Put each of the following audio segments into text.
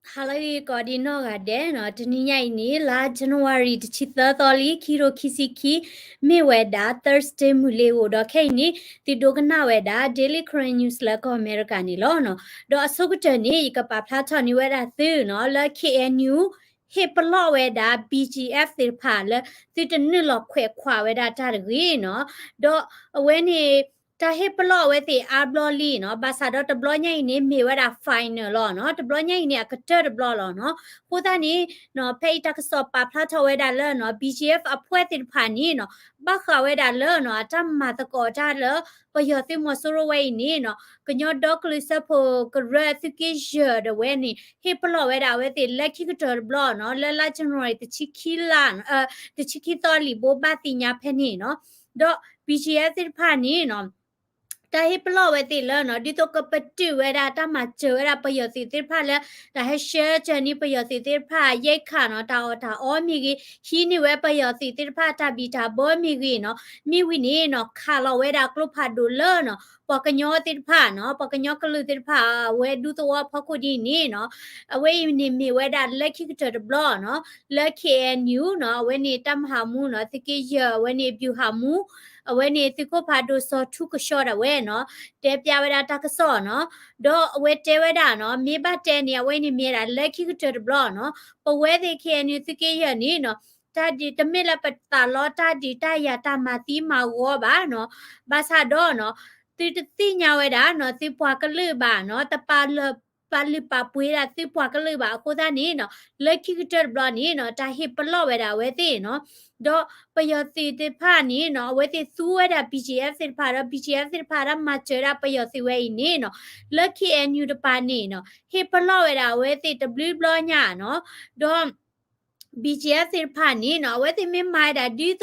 ဟါလၢအဂ့ၤကိးဒံနီၢ်ဂၤဒဲးနီၤ, တနံၤညါအံၤန့ၣ် လါ January တဆံသၢသီလံ ခံကထိခံဆံခံ, မ့ၢ်ဝဲဒၣ် Thursday မုၢ်လ့ၤဧိၤ, ဒီးခဲအံၤန့ၣ် သုဒိကနၣ်ဝဲဒၣ် Daily Karen News လၢကီၢ်အမဲရကၤန့ၣ်လီၤနီၤ. ဒီးအဆိကတၢၢ်န့ၣ် ယကပာ်ဖျါထီၣ်န့ၢ်ဝဲဒၣ်သုနီၤ လၢ K N U ဟ့ၣ်ပလီၢ်ဝဲဒၣ် B G F သ့ၣ်တဖၣ်လၢ သုတနုာ်လီၤခွဲးခွးဝဲဒၣ်တၢ်တဂ့ၤနီၤ. ဒီးအဝဲန့ၣ် တၢ်ဟ့ၣ်ပလီၢ်အဝဲသ့ၣ်အါဘျီလံနီၤ, ဘၣ်ဆၣ်ဒီးတဘျီညါအံၤန့ၣ် မ့ၢ်ဝဲဒၣ် final လီၤနီၤ, တဘျီညါအံၤန့ၣ် အကတၢၢ်တဘျီလီၤနီၤ. အဃိသတးန့ၣ်နီၤ ဖဲအံၤတၢ်ကစီၣ်ပာ်ဖျါထီၣ်ဝဲဒၣ်လၢနီၤ B G F အဖှဲသ့ၣ်တဖၣ်န့ၣ်နီၤ ဘၣ်ဃးဝဲဒၣ်လၢနီၤ အတၢ်မၤသကိးတၢ်လၢ ပယီၤသုးမီၤစိရိၤဝဲအံၤန့ၣ်နီၤ ကညီဒီကလုာ်စၢဖှိၣ်ကရၢသုးက့ယဲၢ်ဒၣ်ဝဲန့ၣ် ဟ့ၣ်ပလီၢ်ဝဲဒၣ်အဝဲသ့ၣ်လၢခံကတၢၢ်တဘျီနီၤ, လၢလါ January တဆံခံလါ တဆံခံသီလံာ်ဘိဘၣ်သ့ၣ်ညါဖဲန့ၣ်နီၤ. ဒီး B G F သ့ၣ်တဖၣ်န့ၣ်နီၤ တၢ်ဟ့ၣ်ပလီၢ်ဝဲသ့ၣ်လၢနီၤ ဒ်သိးကပတုာ်ဝဲဒၣ်တၢ်မၤစၢၤဝဲဒၣ်ပယီၤသုးသ့ၣ်တဖၣ်လၢ တၢ်ဟဲဆှၢစၢၤန့ၢ်ပယီၤသုးသ့ၣ်တဖၣ် ရိက္ခာ နီၤ, တၢ်အီၣ်တၢ်အီမ့ၢ်ဂ့ၤ, ဟံးန့ၢ်ဝဲပယီၤသုးသ့ၣ်တဖၣ်တၢ်ဘံၣ်တၢ်ဘၢမ့ၢ်ဂ့ၤနီၤ, မ့ၢ်ဝံၤန့ၣ်နီၤ ခးလီၤဝဲဒၣ်ကျိဖးဒိၣ်လၢနီၤ ပှၤကညီသ့ၣ်တဖၣ်နီၤ, ပှၤကညီကလုာ်သ့ၣ်တဖၣ် အဝဲဒူသဝီဖီခိၣ်ဒ်န့ၣ်နီၤ, အဝဲအံၤန့ၣ်မ့ၢ်ဝဲဒၣ်လၢခံကတၢၢ်တဘျီနီၤ, လၢ K N U နီၤ, အဝဲန့ၣ်တၢ်မၤဟးမူနီၤ, သုးက့ယဲၢ် အဝဲန့ၣ် ဗျူဟာမှူး, အဝဲန့ၣ်သုးခိၣ်ဖးဒိၣ်စီၤထူကဆှီဒၣ်ဝဲနီၤ, တဲပျၢ်ဝဲဒၣ်တၢ်ကစီၣ်နီၤ, ဒီးအဝဲတဲဝဲဒၣ်နီၤ, မ့ၢ်ဘၣ်တဲန့ၣ် အဝဲအံၤန့ၣ်မ့ၢ်ဒၣ်လၢခံကတၢၢ်တဘျီနီၤ, ပဝဲသ့ၣ် K N U သုးက့ယဲၢ်န့ၣ်နီၤ, တၢ်ဒုးတမ့ၢ်လၢပသးလီတၢ်ဒုးတၢ်ယၤတၢ်မၤသံမၤဂီၤဘၣ်နီၤ, ဘၣ်ဆၣ်ဒီးနီၤ, သုတသ့ၣ်ညါဝဲဒၣ်နီၤ, သုပှၤကလုာ်ဘၣ်နီၤ, တပာ်လၢ ပာ်လုၢ်ပာ်ပှ့ၤဒၣ်သုပှၤကလုာ်ဘၣ်အဃိသတးန့ၣ်နီၤ, လၢခံကတၢၢ်တဘျီန့ၣ်နီၤ, တၢ်ဟ့ၣ်ပလီၢ်ဝဲဒၣ်အဝဲသ့ၣ်နီၤ, ဒီးပယီၤသုးသ့ၣ်တဖၣ်န့ၣ်နီၤ, အဝဲသ့ၣ်သူဝဲဒၣ် B G F သ့ၣ်တဖၣ်ဒီး B G F သ့ၣ်တဖၣ်ဒၣ်မၤစၢၤဒၣ်ပယီၤသုးဝဲအံၤန့ၣ်နီၤ, လၢ K N U တပၤန့ၣ်နီၤ, ဟ့ၣ်ပလီၢ်ဝဲဒၣ်အဝဲသ့ၣ်တဘျုးဘျီညါနီၤ, ဒီး B G F သ့ၣ်တဖၣ်န့ၣ်နီၤ, အဝဲသ့ၣ်မ့ၢ်မၤဝဲဒၣ်ဒ်သိး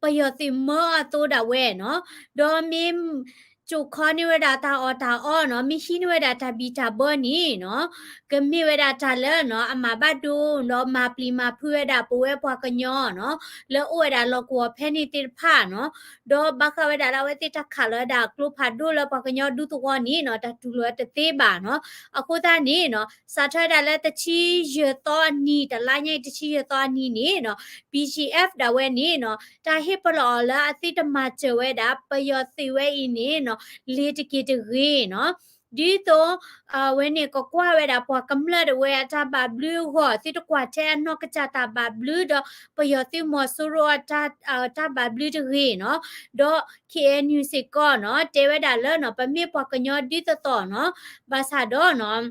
ပယီၤသုးမၢအသိးဒၣ်ဝဲနီၤ, ဒီးမ့ၢ် ကိးခီန့ၢ်ဝဲဒၣ်တၢ်အီၣ်တၢ်အီနီၤ, မ့ၢ်ဟံးန့ၢ်ဝဲဒၣ်တၢ်ဘံၣ်တၢ်ဘၢန့ၣ်နီၤ, ကမ့ၢ်ဝဲဒၣ်တၢ်လၢနီၤ, အမၤဘၣ်ဒိနီၤ, မၤပျံၤမၤဖုးဝဲဒၣ်ပဝဲပှၤကညီနီၤ, လၢအိၣ်ဝဲဒၣ်လီၢ်ကဝီၤဖဲန့ၣ်သ့ၣ်တဖၣ်နီၤ, ဒီးဘၣ်ဃးဝဲဒၣ်လၢအဝဲသ့ၣ်တၢ်ခးလီၤဝဲဒၣ်ကျိဖးဒိၣ်လၢပှၤကညီဒူသဝီန့ၣ်နီၤ, တၢ်တူၢ်လိာ်တသ့ဘၣ်နီၤ, အဃိသတးန့ၣ်နီၤ, စးထီၣ်ဝဲဒၣ်လၢတဆံယဲၢ်သီအနံၤ, တလါညါအံၤတဆံယဲၢ်သီအနံၤန့ၣ်နီၤ, B G F ဒၣ်ဝဲန့ၣ်နီၤ, တၢ်ဟ့ၣ်ပလီၢ်အီၤလၢအသုတမၤစၢၤဝဲဒၣ် ပယီၤသုးဝဲအံၤန့ၣ်နီၤ, လ့ၤတက့ၤတဂ့ၤနီၤ, ဒ်သိး အဝဲန့ၣ်ကကွၢ်ဝဲဒၣ်ပှၤကမျၢၢ်ဒၣ်ဝဲအတၢ်ဘၣ်ဘျုးအဂီၢ်, သုတကွၢ်ထဲအနီၢ်ကစၢ်တၢ်ဘၣ်ဘျုးဒီး ပယီၤသုးမီၤစိရိၤအတၢ်ဘၣ်ဘျုးတဂ့ၤနီၤ, ဒီး K N U စ့ၢ်ကီးနီၤ, တဲဝဲဒၣ်လၢနီၤ, ပမ့ၢ်ပှၤကညီဒ်သိးသိးနီၤ, ဘၣ်ဆၣ်ဒီးနီၤ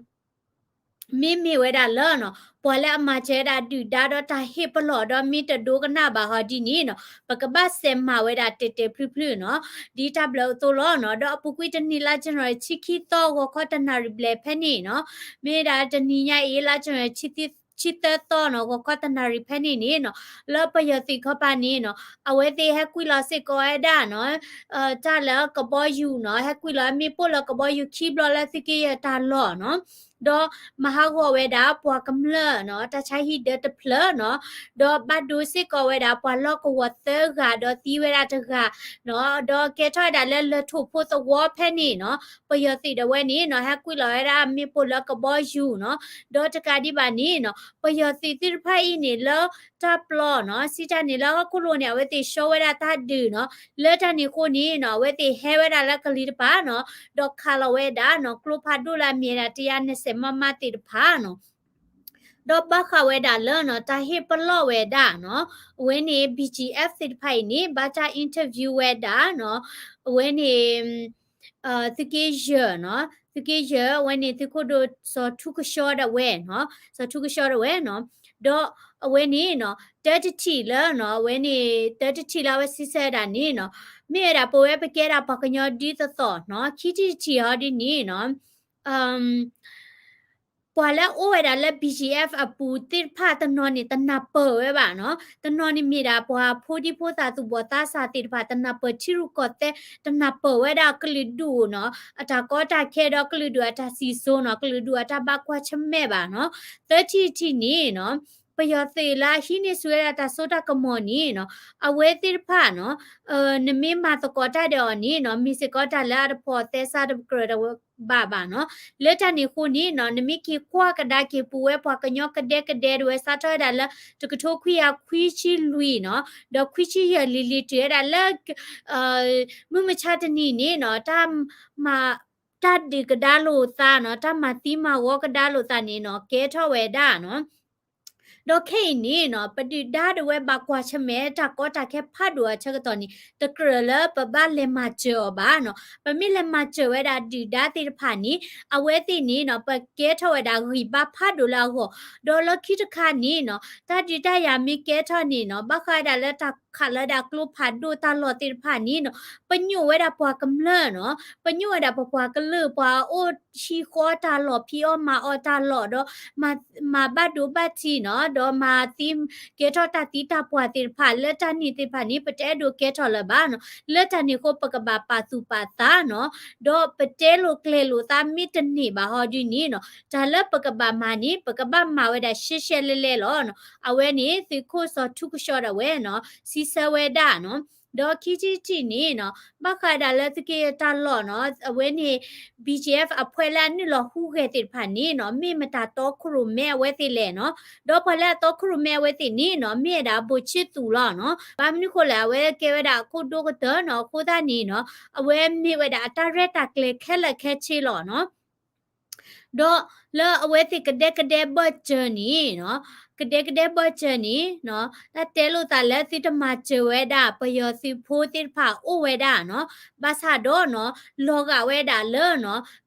မ့မ့ၢ်ဝဲဒၣ်လၢနီၤ, ပှၤလၢအမၤစၢၤဝဲဒၣ်ဒုၣ်ဒါဒီးတၢ်ဟ့ၣ်ပလီၢ်ဒီးမ့ၢ်တဒိကနၣ်ဘၣ်ဟီဒ်န့ၣ်နီၤ, ပကဘၣ်စဲးမၤဝဲဒၣ်တဲာ်တဲာ်ဖျုးဖျုးနီၤ, ဒ်တၢ်ဘျၢအသိးလီၤနီၤ, ဒီးအပူၤကွံာ်တနံၤလါ January ဆံခံသီ ဂီၤခီတနၣ်ရံၣ်ဘျဲၣ်ဖဲန့ၣ်နီၤ, မ့ၢ်ဒၣ်တနံၤညါအံၤ လါ January ဆံသၢသီနီၤ, ဂီၤခီတနၣ်ရံၣ်ဖဲန့ၣ်န့ၣ်နီၤ, လၢပယီၤသုးခီပၤန့ၣ်နီၤ, အဝဲသ့ၣ်ဟဲကွံာ်လီၤစ့ၢ်ကီးဝဲဒၣ်နီၤ, တၢ်လၢကဘီယူၤနီၤ, ဟဲကွံာ်လီၤမ့ၣ်ပိၢ်လၢကဘီယူၤခံဘျီလၢသုးက့ယဲၢ်တၢ်လီၢ်နီၤ, ဒီးမၤဟးဂီၤဝဲဒၣ်ပှၤကမျၢၢ်နီၤ, တၢ်ဆါဟံၣ်ဒၢတဖျၢၣ်နီၤ, ဒီးဘၣ်ဒိစ့ၢ်ကီးဝဲဒၣ်ပှၤလီၢ်ကဝီၤသၢဂၤဒီးသံဝဲဒၣ်တဂၤနီၤ, ဒီးကဲထီၣ်ဝဲဒၣ်လၢလၢၢ်ထိၣ်ဖိသဝီဖဲန့ၣ်နီၤ, ပယီၤသုးဒၣ်ဝဲန့ၣ်နီၤ, ဟဲကွံာ်လီၤဝဲဒၣ်မ့ၣ်ပိၢ်လၢကဘီယူၤနီၤ, ဒီးတကးဒံးဘၣ်န့ၣ်နီၤ, ပယီၤသုးသ့ၣ်တဖၣ်အံၤန့ၣ်လၢတၢ်ပျီနီၤ, စံးတၢ်န့ၣ်လၢဟီၣ်ခိၣ်လိၤန့ၣ် အဝဲသ့ၣ်ဆှၢဝဲဒၣ်တၢ်ဒုးနီၤ, လၢတၢ်န့ၣ်အဃိန့ၣ်နီၤ, အဝဲသ့ၣ်ဟဲဝဲဒၣ်လၢကလံၤတပၤနီၤ, ဒီးခးလီၤဝဲဒၣ်နီၤ, ကျိဖးဒိၣ်လၢအမ့ၢ်ဝဲဒၣ် တရာနှစ်ဆယ် မမ သ့ၣ်တဖၣ်နီၤ, ဒီးဘၣ်ဃးဝဲဒၣ်လၢနီၤ, တၢ်ဟ့ၣ်ပလီၢ်ဝဲဒၣ်နီၤ, အဝဲန့ၣ် B G F သ့ၣ်တဖၣ်အံၤန့ၣ် ဘၣ်တၢ် interview ဝဲဒၣ်နီၤ, အဝဲန့ၣ် သုးက့ယဲၢ်နီၤ, သုးက့ယဲၢ် အဝဲန့ၣ်သုးခိၣ်ဒိၣ်စီၤထူကဆှီဒၣ်ဝဲနီၤ, စီၤထူကဆှီဒၣ်ဝဲနီၤ, ဒီးအဝဲန့ၣ်နီၤ, တၢတထံၣ်လၢနီၤ, အဝဲန့ၣ် တၢတထံၣ်လၢအဝဲစံးဆၢဝဲဒၣ်န့ၣ်နီၤ, မ့ၢ်ဝဲဒၣ်ပဝဲပကဲဒၣ်ပှၤကညီဒ်သိးသိးနီၤ, ခံထံၣ်တထံၣ်ဟီဒ်န့ၣ်နီၤ, ပှၤလၢအအိၣ်ဝဲဒၣ်လၢ B G F အပူၤသ့ၣ်တဖၣ်တနီၤန့ၣ် တနၢ်ပၢၢ်ဝဲဘၣ်နီၤ, တနီၤန့ၣ်မ့ၢ်ဒၣ်ပှၤဖိဒံဖိသၣ်သူၣ်ဘီၣ်သးစၢ်သ့ၣ်တဖၣ် တနၢ်ပၢၢ်ထံရူၢ်ကီၢ်သဲး, တနၢ်ပၢၢ်ဝဲဒၣ်ကလုာ်ဒူၣ်နီၤ, အတၢ်ကီတၢ်ခဲဒီးကလုာ်ဒူၣ်အတၢ်စံၣ်စိၤနီၤ, ကလုာ်ဒူၣ်အတၢ်ဘၣ်ကွၢ်ဆၢၣ်မဲာ်ဘၣ်နီၤ, သၢထံၣ်တထံၣ်န့ၣ်နီၤ ပယီၤသုးလၢအဟံးန့ၢ်ဆူၣ်ဝဲဒၣ်တၢ်စိတၢ်ကမီၤန့ၣ်နီၤ, အဝဲသ့ၣ်တဖၣ်နီၤ, နမ့ၢ်မၤသကိးတၢ်ဒီးအီၤန့ၣ်နီၤ, မ့ၢ်စ့ၢ်ကီးတၢ်လၢအတဖိးသဲစးတကြၢးတဘၣ်ဘၣ်နီၤ. လၢတၢ်န့ၣ်အဃိန့ၣ်နီၤ, နမ့ၢ်က့ၤကွၢ်ကဒါက့ၤပူၤဝဲပှၤကညီကဒဲကဒဲတဝဲ စးထီၣ်ဝဲဒၣ်လၢ တကထိခွံကယၤခွံဆံလွံၢ်နီၤ, ဒီးခွံဆံယဲၢ်လံၤလံၤတုၤဝဲဒၣ်လၢ မုၢ်မဆါတနံၤန့ၣ်နီၤ, တၢ်မၤ တၢ်ဒုးကဒါလိာ်သးနီၤ, တၢ်မၤသံမၤဝီကဒါလိာ်သးန့ၣ်နီၤ, ကဲထီၣ်ဝဲဒၣ်နီၤ. ဒီးခဲအံၤန့ၣ်နီၤ, ပဒုၣ်ဒါဒၣ်ဝဲဘၣ်ကွၢ်ဆၢၣ်မဲာ်တၢ်ကီတၢ်ခဲဖးဒိၣ်အဆၢကတီၢ်န့ၣ် တကြၢးလၢပဘၣ်လဲၤမၤစၢၤအီၤဘၣ်နီၤ. ပမ့ၢ်လဲၤမၤစၢၤဝဲဒၣ်ဒုၣ်ဒါသ့ၣ်တဖၣ်န့ၣ် အဝဲသ့ၣ်န့ၣ်နီၤ, ပကဲထီၣ်ဝဲဒၣ်ဂံၢ်ဘါဖးဒိၣ်လၢအဂီၢ်, ဒီးလၢခံတခါန့ၣ်နီၤ, တၢ်ဒုးတၢ်ယၤမ့ၢ်ကဲထီၣ်န့ၣ်နီၤ, ဘၣ်ဃးဝဲဒၣ်လၢတၢ်ခးလၢဒၣ်ကျိဖးဒိၣ်တၢ်လီၢ်သ့ၣ်တဖၣ်န့ၣ်နီၤ, ပညိၣ်ဝဲဒၣ်ပှၤကမျၢၢ်နီၤ, ပညိၣ်ဝဲဒၣ်ပပှၤကလုာ် ပှၤအိၣ်ဟံၣ်ဃီတၢ်လီၢ် ဖံးအီၣ်မၤအီၣ်တၢ်လီၢ်ဒီး မၤဘၣ်ဒိဘၣ်ထံးနီၤ, ဒီးမၤသံ ကဲထီၣ်တၢ်သံတၢ်ပှၢ်သ့ၣ်တဖၣ် လၢတၢ်န့ၣ်သ့ၣ်တဖၣ်န့ၣ် ပတအဲၣ်ဒိးကဲထီၣ်လၢၤဘၣ်နီၤ. လၢတၢ်န့ၣ်အဃိ ပကဘၣ်ပာ်သူၣ်ပာ်သးနီၤ, ဒီးပတဲလိာ်ကျဲၤလိာ်သးမ့ၢ်တန့ၢ်ဘၣ်ဟီဒ်န့ၣ်နီၤ, တၢ်လၢပကဘၣ်မၤန့ၣ် ပကဘၣ်မၤဝဲဒၣ်ရှဲရှဲလဲလဲလီၤနီၤ. အဝဲန့ၣ် သုးခိၣ်စီၤထူကဆှီဒၣ်ဝဲနီၤ, စံးဆၢဝဲဒၣ်နီၤ. ဒီးခံထံၣ်တထံၣ်န့ၣ်နီၤ, ဘၣ်ဃးဒၣ်လၢသုးက့တၢ်လီၢ်နီၤ, အဝဲန့ၣ် BGF အဖှဲလၢအနုာ်လီၤဟူးဂဲၤသ့ၣ်တဖၣ်န့ၣ်နီၤ, မ့ၢ်မတၤတီခိၣ်ရိၣ်မဲအဝဲသ့ၣ်လဲၣ်နီၤ, ဒီးပှၤလၢအတီခိၣ်ရိၣ်မဲအဝဲသ့ၣ်န့ၣ်နီၤ, မ့ၢ်ဝဲဒၣ်ဘိၣ်ဆ့သူၣ်လီၤနီၤ. ဘၣ်မနုၤဃိလဲၣ်, အဝဲကဲဝဲဒၣ်အခိၣ်ဒိကတၢၢ်နီၤ, အဃိသတးန့ၣ်နီၤ, အဝဲမ့ၢ်ဝဲဒၣ်အတၢ်ရဲၣ်တၢ်ကျဲၤခဲလၢာ်ခဲဆ့လီၤနီၤ. ဒီးလၢအဝဲသ့ၣ်ကဒဲကဒဲဘၢၣ်စၢၤန့ၣ်နီၤ, ကဒဲကဒဲဘၢၣ်စၢၤန့ၣ်နီၤ, တၢ်တဲလိာ်သးလၢသုတမၤစၢၤဝဲဒၣ်ပယီၤသုးဖိသ့ၣ်တဖၣ်အိၣ်ဝဲဒၣ်နီၤ, ဘၣ်ဆၣ်ဒီးနီၤ, လီၤဂာ်ဝဲဒၣ်လၢနီၤ,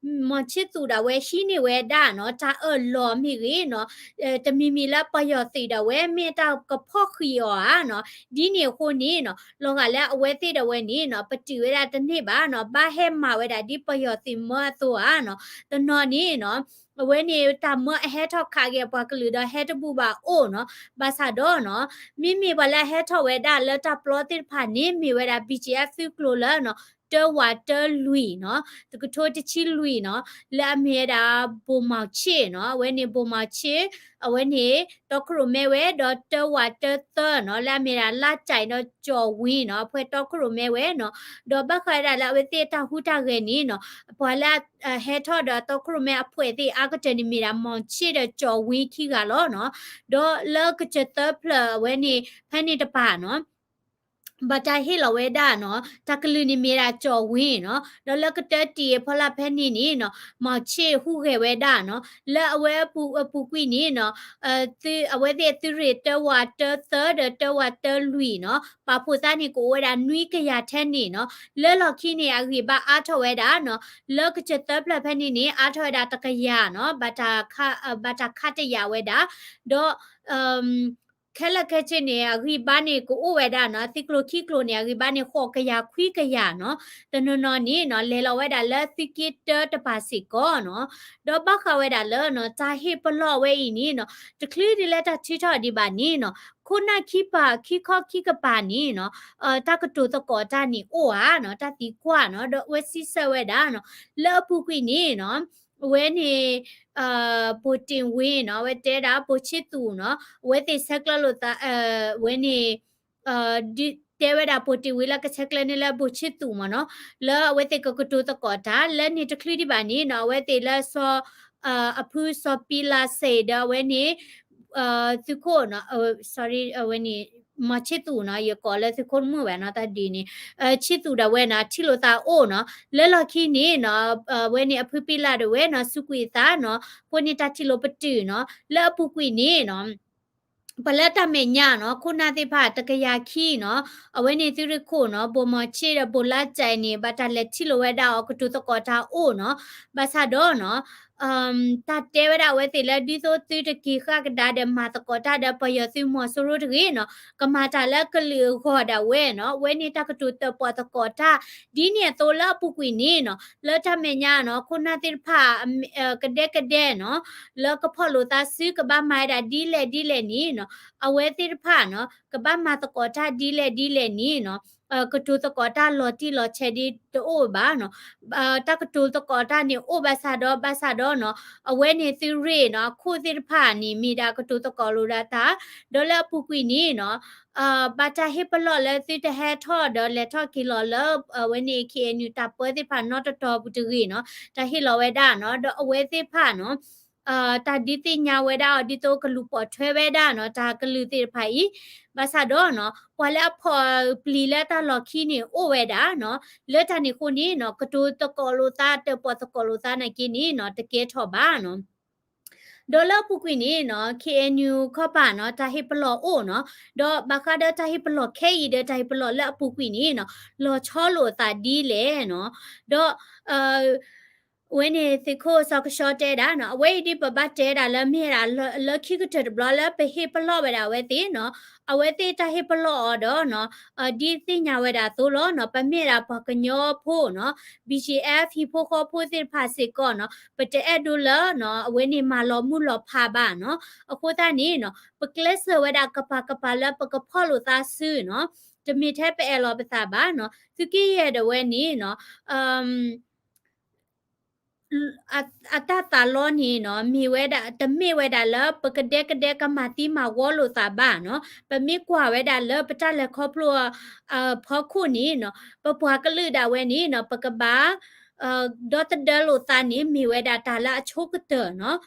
မီၤဆ့သူၣ်ဒၣ်ဝဲဟံးန့ၢ်ဝဲဒၣ်နီၤ, တၢ်အၢၣ်လီၤမ့ၢ်ဂ့ၤနီၤ, တမံၤမံၤလၢပယီၤသုးဒၣ်ဝဲမ့ၢ်တၢ်ကဖီၣ်ဃံးအီၤဧါနီၤ, ဒ်န့ၣ်အဃိန့ၣ်နီၤ, လီၤဂာ်လၢအဝဲသ့ၣ်ဒၣ်ဝဲန့ၣ်နီၤ, ပတုာ်ဝဲဒၣ်တန့ၢ်ဘၣ်နီၤ, ဘၣ်ဟဲမၤဝဲဒၣ်ဒ်ပယီၤသုးမၢအသိးဧါနီၤ, တနီၤန့ၣ်နီၤ, အဝဲန့ၣ်တၢ်မၢအဟဲထီၣ်ခးက့ၤအပှၤကလုာ်ဒီးဟဲတဘူၣ်ဘၣ်အိၣ်နီၤ, ဘၣ်ဆၣ်ဒီးနီၤ, မ့မ့ၢ်ပှၤလၢအဟဲထီၣ်ဝဲဒၣ်လၢတၢ်ပျီသ့ၣ်တဖၣ်န့ၣ် မ့ၢ်ဝဲဒၣ် BGF သုးကျိၤလၢနီၤ, တၢဝးတၢလွံၢ်နီၤ, တကထိတဆံလွံၢ်နီၤ, လၢအမ့ၢ်ဝဲဒၣ် ဘိၣ်မီၤဆ့ၣ်နီၤ, အဝဲန့ၣ်ဘိၣ်မီၤဆ့ၣ်, အဝဲန့ၣ် တီခိၣ်ရိၣ်မဲဝဲ, ဒီးတၢဝးတၢသၢနီၤ, လၢအမ့ၢ်ဝဲဒၣ် လါကၠဲးဒီးကၠီၣ်ဝ့နီၤ, အဖှဲတီခိၣ်ရိၣ်မဲဝဲနီၤ, ဒီးဘၣ်ဃးဝဲဒၣ်လၢအဝဲသ့ၣ်အတၢ်ဟူးတၢ်ဂဲၤန့ၣ်နီၤ, ပှၤလၢအဟဲထီၣ်ဒီးတီခိၣ်ရိၣ်မဲအဖှဲသ့ၣ်အါကတၢၢ်န့ၣ်မ့ၢ်ဒၣ် မီၤဆ့ၣ်ဒီးကၠီၣ်ဝ့ခံဂၤလီၤနီၤ, ဒီးလၢကစၢၢ်သၢဖျၢၣ်အဝဲန့ၣ် ဖဲန့ၣ်တပၤနီၤ ဘၣ်တၢ်ဟ့ၣ်လီၤဝဲဒၣ်နီၤ, တၢ်ကလုၢ်န့ၣ်မ့ၢ်ဒၣ်ကၠီၣ်ဝ့နီၤ, ဒီးလၢကတၢတံၢ်အဖီလာ်ဖဲန့ၣ်န့ၣ်နီၤ, မီၤဆ့ၣ်ဟူးဂဲၤဝဲဒၣ်နီၤ, လၢအဝဲအပူၤကွံာ်န့ၣ်နီၤ, အဝဲသ့ၣ်အသုးရ့ၣ်တၢဝးတၢသၢဒီးတၢဝးတၢလွံၢ်နီၤ, ပာ်ဖှိၣ်သးန့ၣ်ကအိၣ်ဝဲဒၣ်နွံကယၤထဲန့ၣ်နီၤ, လၢလီၢ်ခံန့ၣ် အဂံၢ်ဘါအါထီၣ်ဝဲဒၣ်နီၤ, လၢကစၢၢ်သၢဖျၢၣ်ဖဲန့ၣ်န့ၣ် အါထီၣ်ဝဲဒၣ်တကယၤနီၤ, ဘၣ်တၢ်ခးတယာ်ဝဲဒၣ်, ဒီး ခဲလၢာ်ခဲဆ့န့ၣ် အဂံၢ်ဘါန့ၣ်ကအိၣ်ဝဲဒၣ်နီၤ, သုးကျိၤခံကျိၤန့ၣ် အဂံၢ်ဘါန့ၣ် ဃိးကယၤခွံကယၤနီၤ, တနီၤနီၤန့ၣ်နီၤ လဲၤလီၤဝဲဒၣ်လၢသုးက့တၢတပၤစ့ၢ်ကီးနီၤ, ဒီးဘၣ်ဃးဝဲဒၣ်လၢနီၤ တၢ်ဟ့ၣ်ပလီၢ်ဝဲအံၤန့ၣ်နီၤ, တချုးဒ်လၢတၢ်ထုးထီၣ်ဒံးဘၣ်န့ၣ်နီၤ, ခိၣ်နၢ်ခံပၤခံခီခံကပၤန့ၣ်နီၤ, တၢ်ကတိၤသကိးတၢ်န့ၣ်အိၣ်ဧါနီၤ, တၢ်သံကွၢ်နီၤ, ဒီးအဝဲစံးဆၢဝဲဒၣ်နီၤ, လၢအပူၤကွံာ်န့ၣ်နီၤ အဝဲန့ၣ် ဘိၣ်တ့ၢ်ဝ့နီၤ, အဝဲတဲဒၣ်ဘိၣ်ဆ့သူၣ်နီၤ, အဝဲသ့ၣ်ဆဲးကျၢလိာ်သး အဝဲန့ၣ် တဲဝဲဒၣ်ဘိၣ်တ့ၢ်ဝ့လၢကဆဲးကျၢန့ၢ်လၢဘိၣ်ဆ့သူၣ်မ့ၢ်နီၤ, လၢအဝဲသ့ၣ်ကကတိၤသကိးတၢ် လၢန့ၣ်တချုးဒံးဘၣ်န့ၣ်နီၤ, အဝဲသ့ၣ်လၢစီၤ အဖုစီၤပံလၤစ့ၣ်ဒီးအဝဲန့ၣ် သုးခိၣ်နီၤ, sorry အဝဲန့ၣ် မီၤဆ့သူၣ်နီၤ, ယကိးလၢသုးခိၣ်တမုာ်ဘၣ်နီၤ, တၢ်ဒ်န့ၣ် ဆ့သူၣ်ဒၣ်ဝဲနီၤ ထံၣ်လိာ်သးအိၣ်နီၤ, လၢလီၢ်ခံန့ၣ်နီၤ, အဝဲန့ၣ်အဖုပံလၤဒၣ်ဝဲနီၤ စူးကွံာ်အသးနီၤ, အဃိန့ၣ်တၢ်ထံၣ်လိာ်ပတုာ်နီၤ, လၢအပူၤကွံာ်န့ၣ်နီၤ ပှၤလၢတၢ်မဲာ်ညါနီၤ, ခိၣ်နၢ်သ့ၣ်တဖၣ်တကယၤခံနီၤ, အဝဲန့ၣ်သုးရ့ၣ်ခိၣ်နီၤ, ဘိၣ်မီၤဆ့ၣ်ဒီးဘိၣ်လါစဲးန့ၣ် ဘၣ်တၢ်လဲၤထံၣ်လိာ်ဝဲဒၣ်အီၤ ကတိၤသကိးတၢ်အိၣ်နီၤ, ဘၣ်ဆၣ်ဒီးနီၤ တၢ်တဲဝဲဒၣ်အဝဲသ့ၣ်လၢ ဒ်သိးသုတက့ၤဃၣ်ကဒါဒီးမၤသကိးတၢ်ဒီးပယီၤသုးမီၤစိရိၤတဂ့ၤနီၤ, ကမၤတၢ်လၢကလုာ်အဂီၢ်ဒၣ်ဝဲနီၤ, အဝဲန့ၣ်တၢ်ကတိၤတၢၣ်ပီၣ်သကိးတၢ်, ဒ်န့ၣ်အသိးလၢအပူၤကွံာ်န့ၣ်နီၤ, လၢတၢ်မဲာ်ညါနီၤ, ခိၣ်နၢ်သ့ၣ်တဖၣ် ကဒဲကဒဲနီၤ, လၢကဖီၣ်လိာ်သးစုကဘၣ်မၤဝဲဒၣ်ဒ်လဲၣ်ဒ်လဲၣ်န့ၣ်နီၤ, အဝဲသ့ၣ်တဖၣ်နီၤ, ကဘၣ်မၤသကိးတၢ်ဒ်လဲၣ်ဒ်လဲၣ်န့ၣ်နီၤ ကတိၤသကိးတၢ်လီၤတံၢ်လီၤဆဲးဒ်တအိၣ်ဘၣ်နီၤ. တၢ်ကတိၤသကိးတၢ်န့ၣ်အိၣ်ဘၣ်ဆၣ်ဒီး ဘၣ်ဆၣ်ဒီးနီၤ အဝဲန့ၣ်သုးရ့ၣ်နီၤ အခိၣ်သ့ၣ်တဖၣ်န့ၣ် မ့ၢ်ဒၣ်ကတိၤသကိးလိာ်ဒၣ်တၢ် ဒီးလၢအပူၤကွံာ်န့ၣ်နီၤ ဘၣ်တၢ်ဟ့ၣ်ပလီၢ်လၢသုတဟဲထီၣ်ဒီးလဲၤထီၣ်က့ၤလီၤလၢ အဝဲန့ၣ် KNU တၢ်ပၢသ့ၣ်တဖၣ်နီတတီၤပူၤတဂ့ၤနီၤ တၢ်ဟ့ၣ်လီၤဝဲဒၣ်နီၤ ဒီးအဝဲသ့ၣ်တဖၣ်နီၤ တၢ်ဒုးသ့ၣ်ညါဝဲဒၣ်အီၤဒ်သိးကလူၤပိာ်ထွဲဝဲဒၣ်နီၤ တၢ်ကလုၢ်သ့ၣ်တဖၣ်အံၤ ဘၣ်ဆၣ်ဒီးနီၤ ပှၤလၢအဖီၣ်ပျံၤလၢတၢ်လီၢ်ခံန့ၣ်အိၣ်ဝဲဒၣ်နီၤ လၢတၢ်န့ၣ်အဃိန့ၣ်နီၤ ကတိၤသကိးလိာ်သး တၢၣ်ပီၣ်သကိးလိာ်သးနာ်က့န့ၣ်နီၤ တကဲထီၣ်ဘၣ်နီၤ. ဒီးလၢအပူၤကွံာ်န့ၣ်နီၤ KNU ခီပၤနီၤ တၢ်ဟ့ၣ်ပလီၢ်အိၣ်နီၤ ဒီးဘၣ်ဃးဒီးတၢ်ဟ့ၣ်ပလီၢ်ခဲအံၤဒီးတၢ်ဟ့ၣ်ပလီၢ်လၢအပူၤကွံာ်န့ၣ်နီၤ လီၤဆီလိာ်အသးဒ်လဲၣ်နီၤ ဒီး အဝဲန့ၣ်သုးခိၣ်စီၤကဆှီတဲဒၣ်နီၤ အဝဲအံၤဒ်ပဘၣ်တဲဒၣ်လၢမ့ၢ်ဒၣ်လၢခံကတၢၢ်တဘျီလၢပဟ့ၣ်ပလီၢ်ဝဲဒၣ်အဝဲသ့ၣ်နီၤ အဝဲသ့ၣ်တၢ်ဟ့ၣ်ပလီၢ်အီၤဒီးနီၤ ဒ်သ့ၣ်ညါဝဲဒၣ်အသိးလီၤနီၤ ပမ့ၢ်ဒၣ်ပှၤကညီဖိနီၤ BGF ဟံၣ်ဖိဃီဖိသ့ၣ်တဖၣ်စ့ၢ်ကီးနီၤ ပတအဲၣ်ဒိးလၢနီၤ အဝဲန့ၣ်မၤလီၤမုၢ်လီၤဖးဘၣ်နီၤ အဃိသတးန့ၣ်နီၤ ပကျဲးစၢးဝဲဒၣ်ကပၤကပၤလၢပကဖီၣ်လိာ်သးစုနီၤ တမ့ၢ်ထဲပအဲၣ်လီၤပသးဘၣ်နီၤ သုးက့ယဲၢ်ဒၣ်ဝဲန့ၣ်နီၤ အတၢ်သးလီန့ၣ်နီၤ မ့ၢ်ဝဲဒၣ် တမ့ၢ်ဝဲဒၣ်လၢပကဒဲကဒဲကမၤသံမၤဝီလိာ်သးဘၣ်နီၤ ပမ့ၢ်ကွၢ်ဝဲဒၣ်လၢပတၢ်လဲၤခီဖျိအဖီခိၣ်န့ၣ်နီၤ ပပှၤကလုာ်ဒၣ်ဝဲန့ၣ်နီၤ ပကဘၣ် ဒီသဒၢလိာ်သးန့ၣ် မ့ၢ်ဝဲဒၣ်တၢ်လၢအဆိကတၢၢ်နီၤ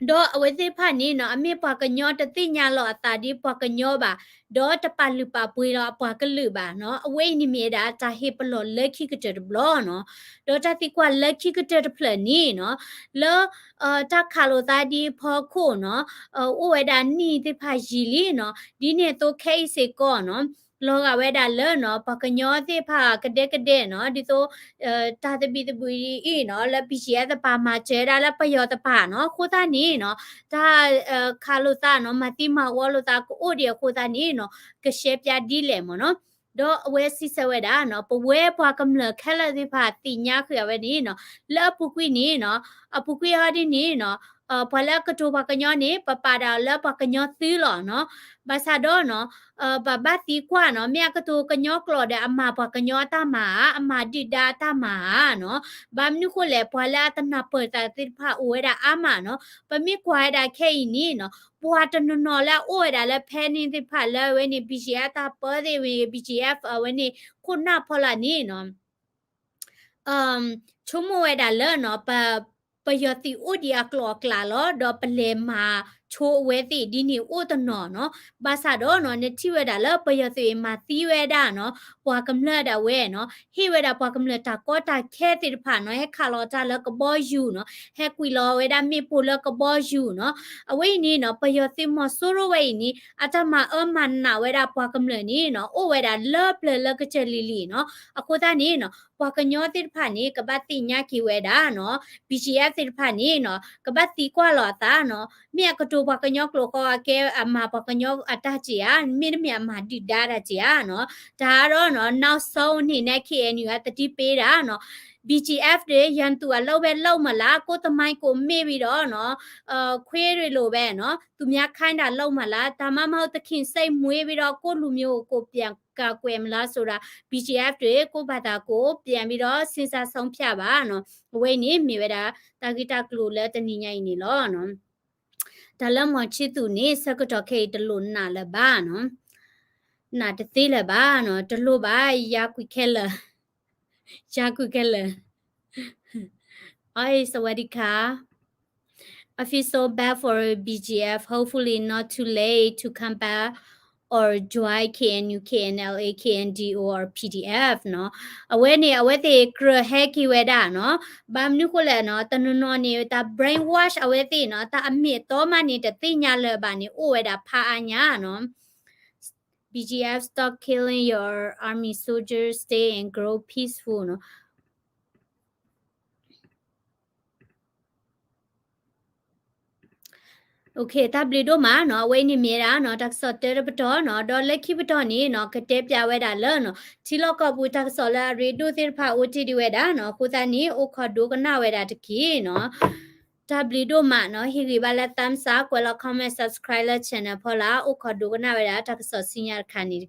ဒီးအဝဲသ့ၣ်တဖၣ်န့ၣ်နီၤ အမ့ၢ်ပှၤကညီတသ့ၣ်ညါလီၤအသးဒ်ပှၤကညီဘၣ်, ဒီးတပာ်လုၢ်ပာ်ပှ့ၤလီၤအပှၤကလုာ်ဘၣ်နီၤ. အဝဲအံၤန့ၣ်မ့ၢ်ဝဲဒၣ်တၢ်ဟ့ၣ်ပလီၢ်လၢခံကတၢၢ်တဘျီနီၤ. ဒီးတၢ်သံကွၢ်လၢခံကတၢၢ်တဖျၢၣ်န့ၣ်နီၤ, လၢ တၢ်ခးလိာ်သးဒ်အဖီခိၣ်နီၤ, အိၣ်ဝဲဒၣ်နံၣ်သ့ၣ်တဖၣ်ယံာ်လံနီၤ. ဒ်န့ၣ်အသိးခဲအံၤစ့ၢ်ကီးနီၤ, လီၤဂာ်ဝဲဒၣ်လၢနီၤ ပှၤကညီသ့ၣ်တဖၣ်ကဒဲကဒဲနီၤ, ဒ်သိး တၢ်သဘံၣ်သဘုၣ်အံၤနီၤ လၢ ဘီၣ်ကၠံၣ်အဲၣ် သပာ်မၤစၢၤဝဲဒၣ်လၢပယီၤသပှၢ်နီၤ. အဃိသတးန့ၣ်နီၤ တၢ်ခးလိာ်သးနီၤ မၤသံမၤဝီလိာ်သးကအိၣ်ဒံးအဃိသတးန့ၣ်နီၤ ကရှဲပၠးဒ်လဲၣ်မ့ၢ်နီၤ. ဒီးအဝဲစံးဆၢဝဲဒၣ်နီၤ ပဝဲပှၤကမျၢၢ်ခဲလၢာ်သ့ၣ်တဖၣ်သ့ၣ်ညါဃုာ်အဝဲန့ၣ်နီၤ လၢအပူၤကွံာ်န့ၣ်နီၤ အပူၤကွံာ်ဟီဒ်န့ၣ်နီၤ ပှၤလၢအကတိၤပှၤကညီန့ၣ် ပပာ်ဒၣ်အီၤလၢပှၤကညီသုးလီၤနီၤ. ဘၣ်ဆၣ်ဒီးနီၤ ပဘၣ်သံကွၢ်နီၤ မ့ၢ်အကတိၤကညီကျိာ်ဒီးအမၤပှၤကညီအတၢ်မၤဧါ, အမၤဒုၣ်ဒါအတၢ်မၤဧါနီၤ. ဘၣ်မနုၤဃိလဲၣ် ပှၤလၢအတနၢ်ပၢၢ်သးသ့ၣ်တဖၣ်အိၣ်ဝဲဒၣ်အါမးနီၤ. ပမ့ၢ်ကွၢ်ဝဲဒၣ်ခဲအံၤန့ၣ်နီၤ ပှၤတနီၤနီၤလၢအအိၣ်ဝဲဒၣ်လၢဖဲန့ၣ်သ့ၣ်တဖၣ်လၢအဝဲန့ၣ် ဘီၣ်ကၠံၣ်အဲၣ် တၢ်ပၢသ့ၣ်ဝဲ ဘီၣ်ကၠံၣ်အဲၣ် အဝဲန့ၣ် ခိၣ်နၢ်ဖီလာ်န့ၣ်နီၤ ဆိကမိၣ်ဝဲဒၣ်လၢနီၤ ပယီၤသုးအိၣ်ဒံးအကျိၤအကျဲလီၤ. ဒီးပလဲၤမၤဆိအဝဲသ့ၣ်ဒ်န့ၣ်အိၣ်တနီၤနီၤ. ဘၣ်ဆၣ်ဒီးနီၤ နထံၣ်ဝဲဒၣ်လၢပယီၤသုးအံၤမၤသံဝဲဒၣ်နီၤ ပှၤကမျၢၢ်ဒၣ်ဝဲနီၤ, ဟ့ၣ်ဝဲဒၣ်ပှၤကမျၢၢ်တၢ်ကီတၢ်ခဲသ့ၣ်တဖၣ်နီၤ, ဟဲခးလီၤတၢ်လၢကဘီယူၤနီၤ, ဟဲကွံာ်လီၤဝဲဒၣ်မ့ၣ်ပိၢ်လၢကဘီယူၤနီၤ. အဝဲအံၤန့ၣ်နီၤ ပယီၤသုးမီၤစိရိၤဝဲအံၤန့ၣ် အတၢ်မၤအၢမၤနးဝဲဒၣ်ပှၤကမျၢၢ်န့ၣ်နီၤ အိၣ်ဝဲဒၣ်လၢပျၢၤလၢကစၢၢ်လံၤလံၤနီၤ. အဃိသတးန့ၣ်နီၤ ပှၤကညီသ့ၣ်တဖၣ်န့ၣ် ကဘၣ်သ့ၣ်ညါက့ၤဝဲဒၣ်နီၤ ဘီၣ်ကၠံၣ်အဲၣ် သ့ၣ်တဖၣ်န့ၣ်နီၤ ကဘၣ်သံကွၢ်လီၤအသးနီၤ, မ့ၢ်အကတိၤပှၤကညီကျိာ်ဃီ အကဲအမၤပှၤကညီအတၢ်က့ၤဧါ, မ့တမ့ၢ်အမၤဒုၣ်ဒါတၢ်က့ၤဧါနီၤ. တၢ်ဒီးနီၤ နောက်ဆုံးအနေနဲ့ KNU ကသတိပေးတာနီၤ, BGF တွေ ရန်သူအလုပ်ပဲလုပ်မလား, ကိုယ့်သမိုင်းကိုယ့်မေ့ပြီးတော့နော်, ခွေးတွေလိုပဲနော်, သူများခိုင်းတာလုပ်မလား, ဒါမှမဟုတ် သခင်စိတ်မွေးပြီးတော့ ကိုယ့်လူမျိုးကို ကိုယ်ပြန်ကာကွယ်မလားဆိုတာ BGF တွေကိုယ့်ဘာသာကို ပြန်ပြီးတော့ စဉ်းစားဆုံးဖြတ်ပါနော်. အဝဲအံၤန့ၣ် မ့ၢ်ဝဲဒၣ် တၢ်ဂ့ၢ်တၢ်ကျိၤလၢတနံၤညါအံၤန့ၣ်လီၤ. တၢ်လၢမီၤဆံသူးန့ၣ် ဆၢကတီၢ်ခဲအံၤတလိၣ်နာ်လၢၤဘၣ်နီၤ, နာ်တသ့လၢၤဘၣ်နီၤ, တလိၣ်ဘၣ် ယါကွံာ်ခဲလၢာ်, ယါကွံာ်ခဲလၢာ်. Hi, สวัสดีค่ะ. I feel so bad for B G F. Hopefully not too late to come back or join K N U, K N L A, K N D O or P D F နီၤ. အဝဲန့ၣ် အဝဲသ့ၣ်ကြၢးဟဲက့ၤဝဲဒၣ်နီၤ. ဘၣ်မနုၤဃိလဲၣ်နီၤ, တနီၤနီၤန့ၣ် တၢ် brainwash အဝဲသ့ၣ်နီၤ, တၢ်အမ့ၢ်အတီမးန့ၣ် တသ့ၣ်ညါလၢၤဘၣ်န့ၣ် အိၣ်ဝဲဒၣ်ဖးအါညါနီၤ. B G F, stop killing your army soldiers, stay and grow peaceful နီၤ. Okay, တၢ်ဘျုးဒိၣ်မးနီၤ, အဝဲအံၤန့ၣ်မ့ၢ်ဒၣ်နီၤ တၢ်ကစီၣ်တၢတပတီၢ်နီၤ, ဒီးလၢခံပတီၢ်န့ၣ်နီၤ ကတဲပၠးဝဲဒၣ်လၢနီၤ ထံလီၢ်ကီၢ်ပူၤတၢ်ကစီၣ်လၢအရ့ဒိၣ်သ့ၣ်တဖၣ်အိၣ်တ့ၢ်ဒံးဝဲဒၣ်နီၤ, အဃိသတးန့ၣ် အိၣ်ခိးဒိကနၣ်ဝဲဒၣ်တက့ၢ်နီၤ. တၢ်ဘျုးဒိၣ်မးနီၤ, ဟ့ၣ်ဂံၢ်ဘၣ်လၢ thumbs up, ကွဲးလီၤ comment, subscribe လၢ channel ဖီလာ်, အိၣ်ခိးဒိကနၣ်ဝဲဒၣ်တၢ်ကစီၣ်ဆူညါတခါန့ၣ်